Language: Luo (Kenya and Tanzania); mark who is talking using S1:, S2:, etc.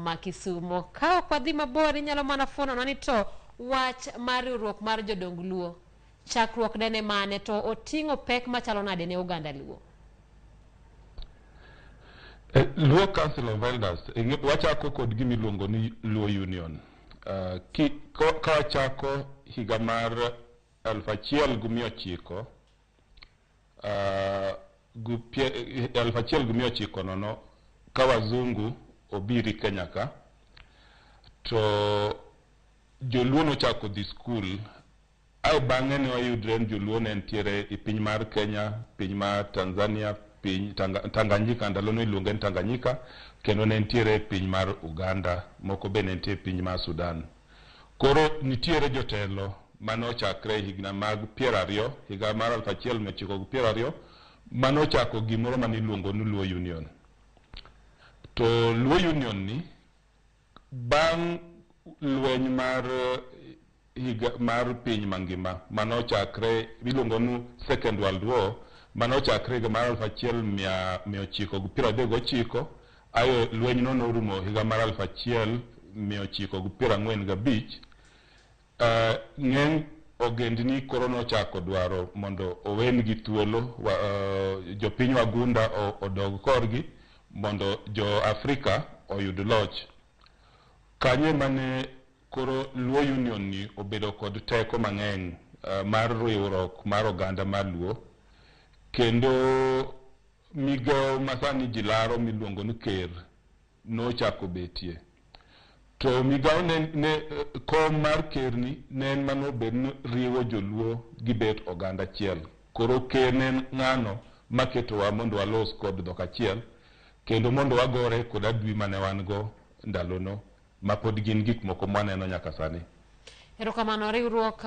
S1: ma Kisumo. Ka ok wadhi mabor inyalo mana fuononwa ni to wach mar riwruok mar jodong Luo chakruok ne ne mane to oting'o pek machalo nade ne oganda Luo?
S2: Luo Council of Elders, wachako kod gima iluongo ni Luo Union. Ka wachako higa mar 1900, 1900 ka wazungu obiri Kenya ka, to joluo nochako dhi skul. Ae bang'e ne wayudre ni joluo ne nitiere e piny mar Kenya, piny mar Tanzania, piny Tanganyika, ndalono iluonge ni Tanganyika, kendo ne nitiere e piny mar Uganda, moko be ne nitie e piny mar Sudan. Koro nitiere jotelo mane ochakre e higni mag 20, higa mar 1920, mane ochako gimoro mane iluongo ni Luo Union. To Luo Union ni, bang' lweny mar higa mar piny mangima mane ochakre iluongo ni Second World War, mane ochakre higa mar 1939, ayo lweny no norumo higa mar 1945. Ng'eny ogendni koro nochako dwaro mondo owengi thuolo, jopiny wagunda odog korgi mondo jo Afrika oyud loch. Kanyo mane koro Luo Union ni obedo kod teko mang'eny mar riwruok mar oganda mar Luo, kendo migawo masani ji laro miluongo ni ker nochako betie. To migawo ne kom mar ker ni ne en mano bed ni riwo joluo gi bet oganda achiel. Koro ker ne en ng'ano maketowa mondo walos kod dhok achiel, kendo mondo wagore kod adui mane wan go ndalono, ma pod gin gik moko mwaneno nyaka sani.
S1: Erokamano. Riwruok